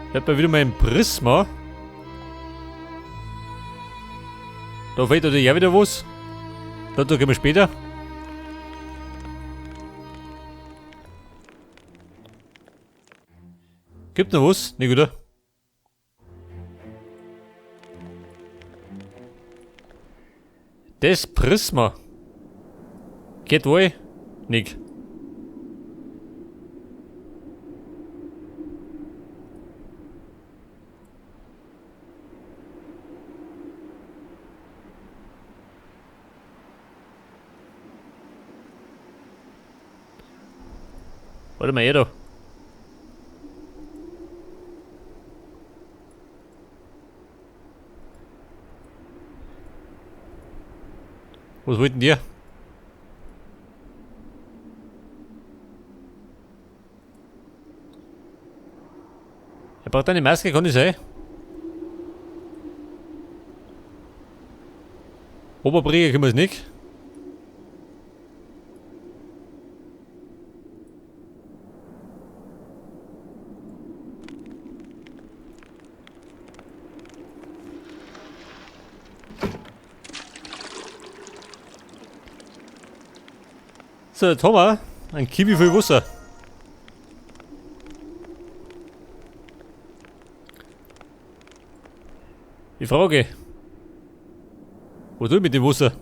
Ich hab da wieder mein Prisma. Da fehlt natürlich auch wieder was. Dazu kommen wir später. Gibt noch was? Ne, oder? Das Prisma. Geht wohl? Nicht. Warte mal her da. Was wollt denn der? Er braucht eine Maske, kann das sein? Oberbringen können wir es nicht. So, jetzt haben wir ein Kiwi voll Wasser. Die Frage, was tue ich mit dem Wasser?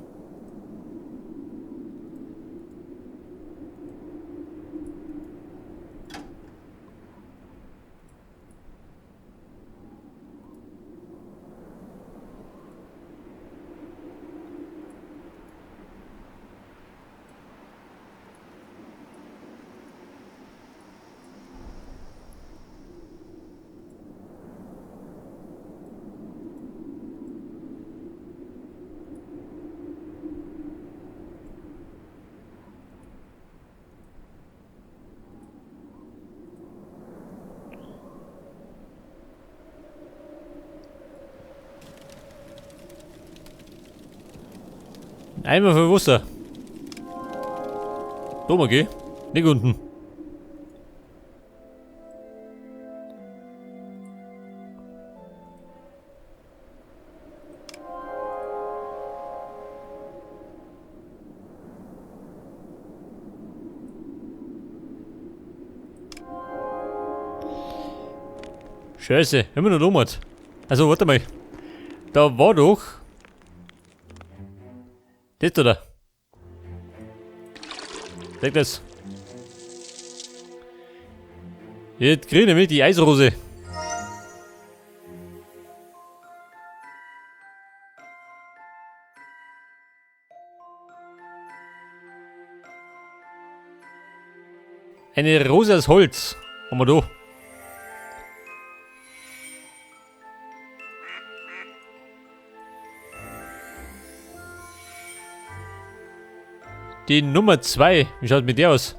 Einmal für Wasser. Da mal geh. Nicht unten. Scheiße, immer noch Lomert. Also, warte mal. Da war doch. Das da. Sag das. Jetzt krieg ich nämlich die Eisrose. Eine Rose aus Holz. Haben wir da. Die Nummer 2. Wie schaut mit der aus?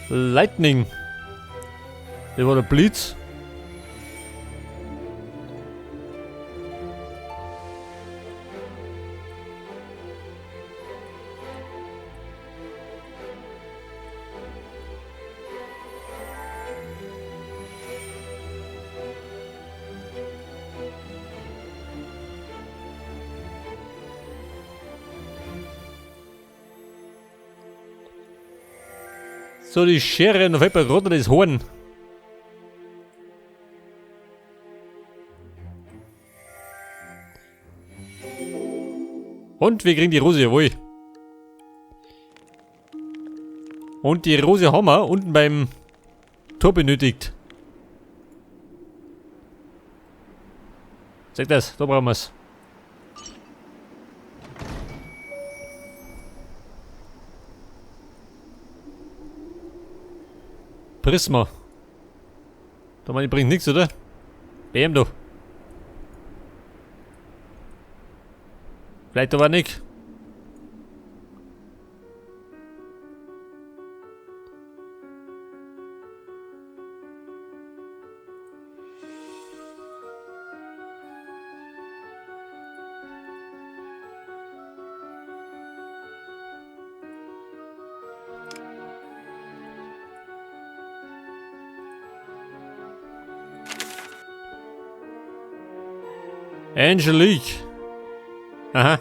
Lightning. Das war der Blitz. So, die Schere, noch fällt mir gerade das Horn. Und wir kriegen die Rose, jawohl. Und die Rose haben wir unten beim Tor benötigt. Zeig das, da brauchen wir's. Prisma. Da meine ich, bringt nichts, oder? BM doch. Vielleicht aber nicht. Angelique. Aha.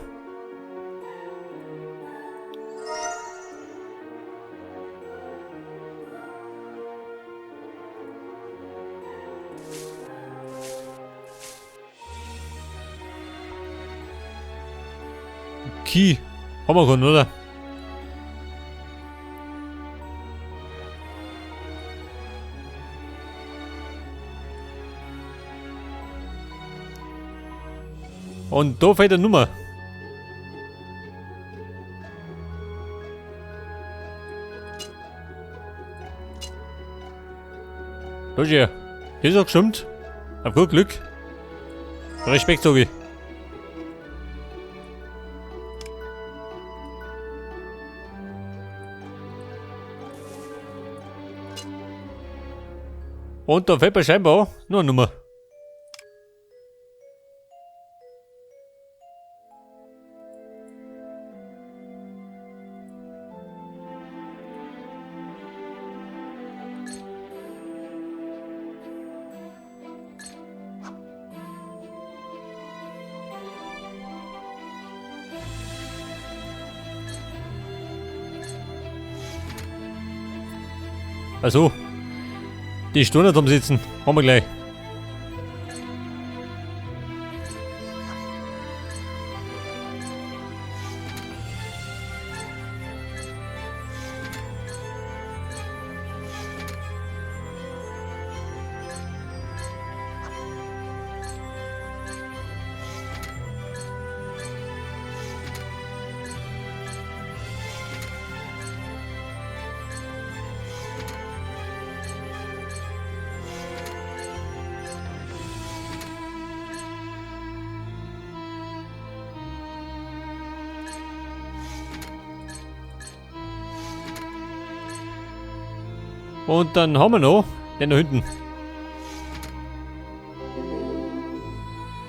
Key. Haben wir schon, oder? Und da fehlt eine Nummer. Da ist er. Das hat gestimmt. Auf gut Glück. Respekt, sag ich. Und da fehlt mir scheinbar auch noch eine Nummer. Also, die Stunde am Sitzen, haben wir gleich. Und dann haben wir noch den da hinten.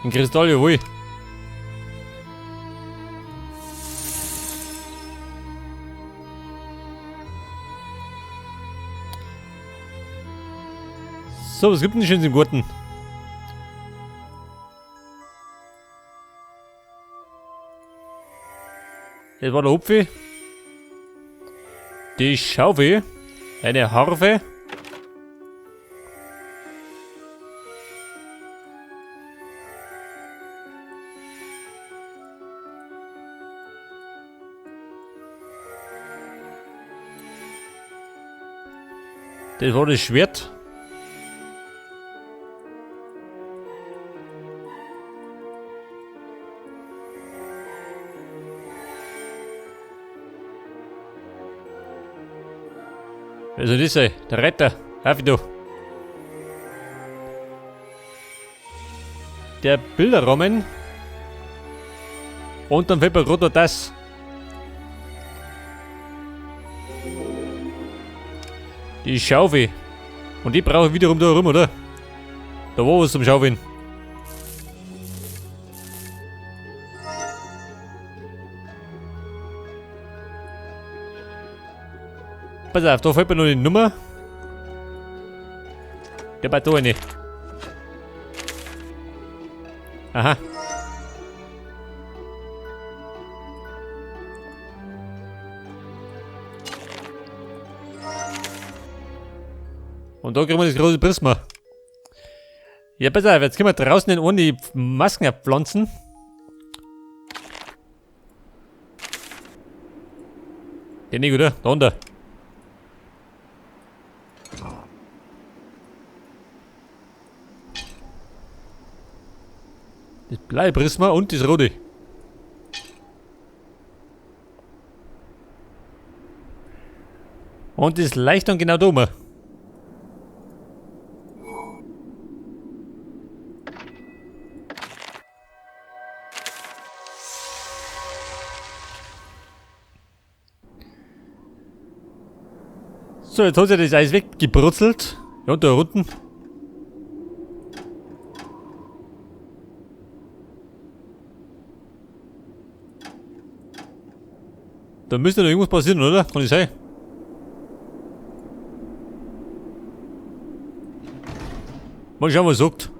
Ein Kristall, jawohl. So, was gibt denn schön im Garten? Das war der Hupfi. Die Schaufel. Eine Harfe. Das war das Schwert. Wer soll das sein? Der Retter. Auf da. Der Bilderrahmen. Und dann fällt mir gerade noch das. Die Schaufel. Und die brauche ich wiederum da rum, oder? Da war was zum Schaufeln. Pass auf, da fällt mir noch die Nummer. Der war da eine. Aha. Und da kriegen wir das große Prisma. Ja, pass auf, jetzt können wir draußen in Ohren die Masken abpflanzen. Den nicht, oder? Da unten. Das blaue Prisma und das rote. Und das leicht und genau da oben. So, jetzt hat sich das Eis weggebrutzelt. Ja, und da unten. Da müsste noch irgendwas passieren, oder? Kann ich sein? Mal schauen, was sagt.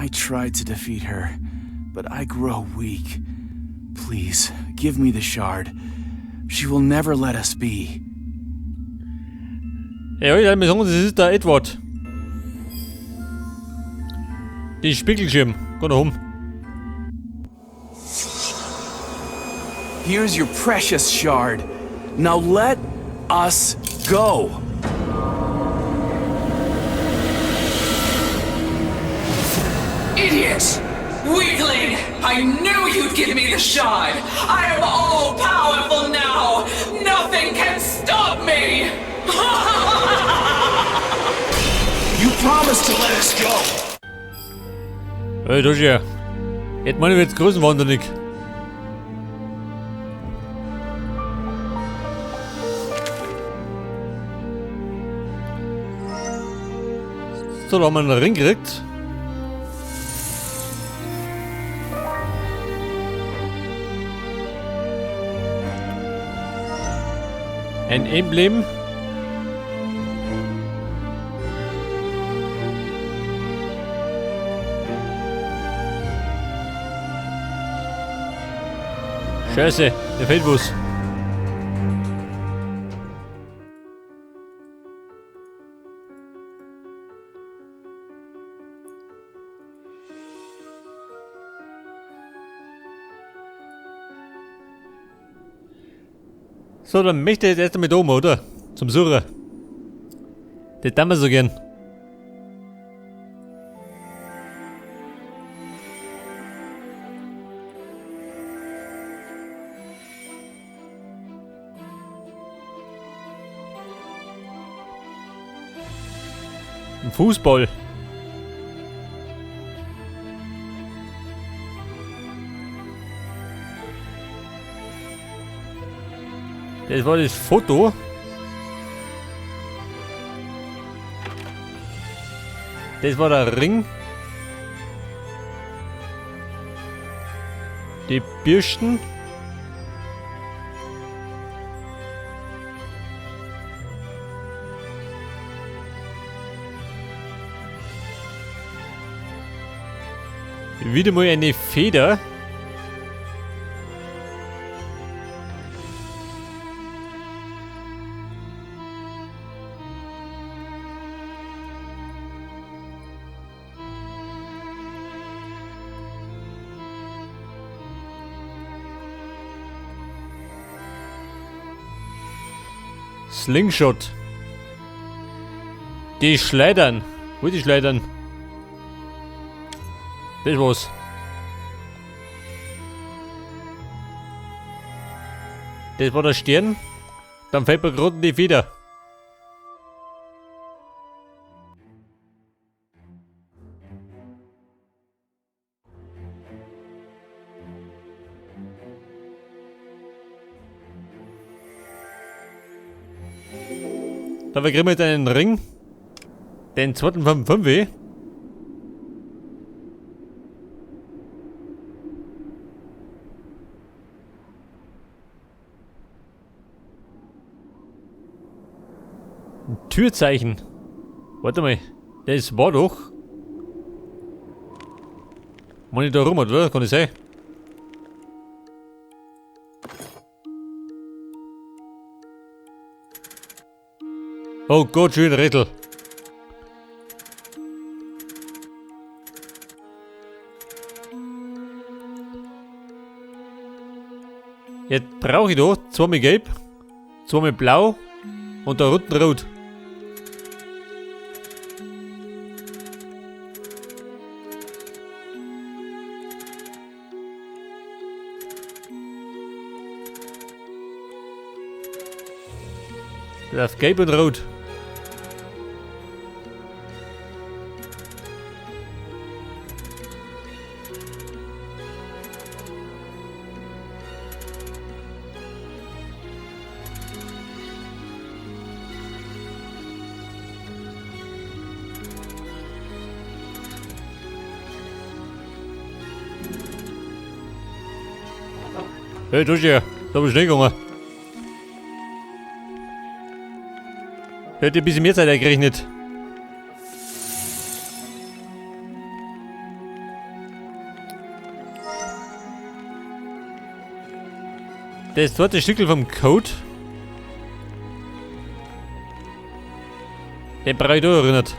I tried to defeat her, but I grow weak. Please, give me the shard. She will never let us be. Ja, ich mir sagen, das ist der Edward. Den Spiegelschirm. Geh noch um. Here's your precious shard. Now let us go. Idiot! Weakling! I knew you'd give me the shard! I am all powerful now! Nothing can stop me! You promised to let us go. Hey, das ist ja. Jetzt meine ich jetzt größenwahnsinnig. So, da haben wir einen Ring gekriegt. Ein Emblem. Scheiße, der fehlt was. So, dann möchte ich jetzt erst einmal da oben, oder? Zum Suchen. Das tun wir so gern. Ein Fußball. Das war das Foto. Das war der Ring. Die Bürsten. Wieder mal eine Feder. Slingshot. Die Schleudern. Wo die Schleudern? Das war's. Das war der Stern. Dann fällt mir gerade die Feder. Da kriegen wir jetzt einen Ring. Den zweiten vom 5. Ein Türzeichen. Warte mal. Das war doch. Mann, ich da rum, oder? Kann ich sein? Oh Gott, schön Rätsel. Jetzt brauche ich da zweimal gelb, zweimal blau und da unten rot. Auf Gelb und Rot. Hey, du hier, da bist du schnell gegangen. Hätte ein bisschen mehr Zeit eingerechnet. Das zweite Stückel vom Code. Den brauche ich da erinnert.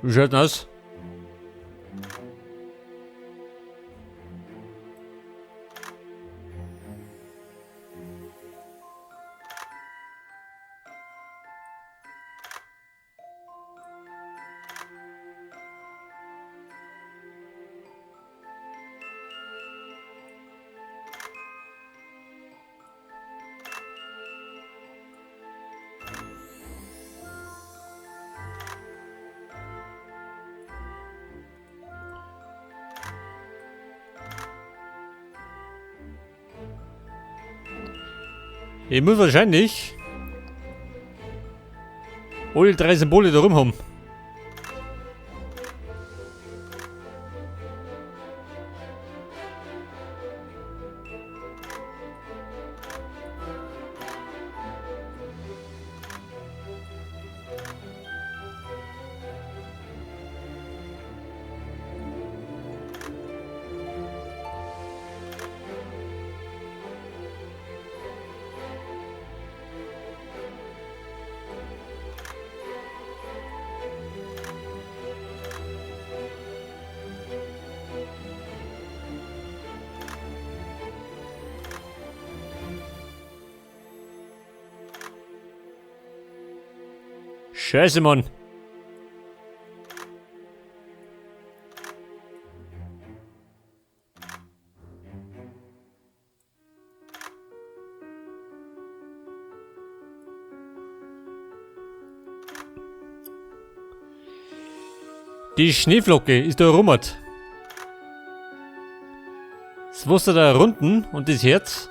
Wie schaut denn aus? Ich muss wahrscheinlich alle drei Symbole da rum haben. Scheiße, Mann. Die Schneeflocke ist da rummert. Das Wasser da runden und das Herz.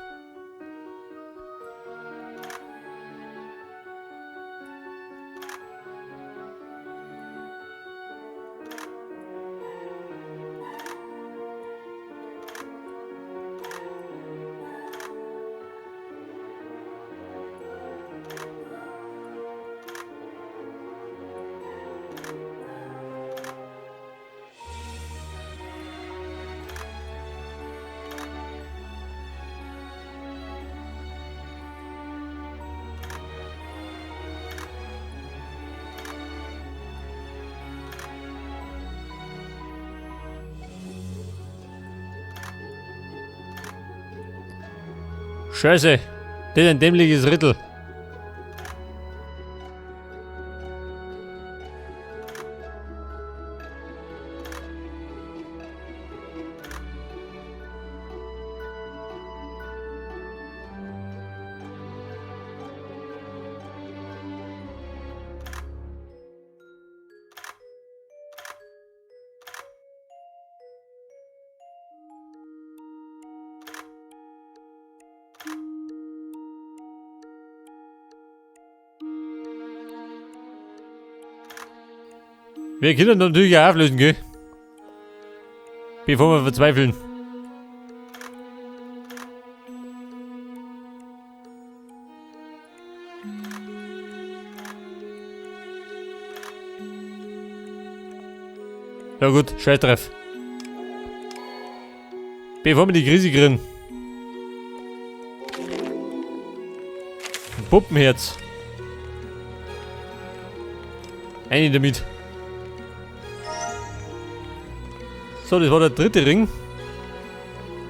Scheiße, das ist ein dämliches Rittel. Wir können natürlich auch auflösen, gell? Bevor wir verzweifeln. Ja gut, scheiß drauf. Bevor wir die Krise kriegen. Ein Puppenherz. Eine damit. So, das war der dritte Ring.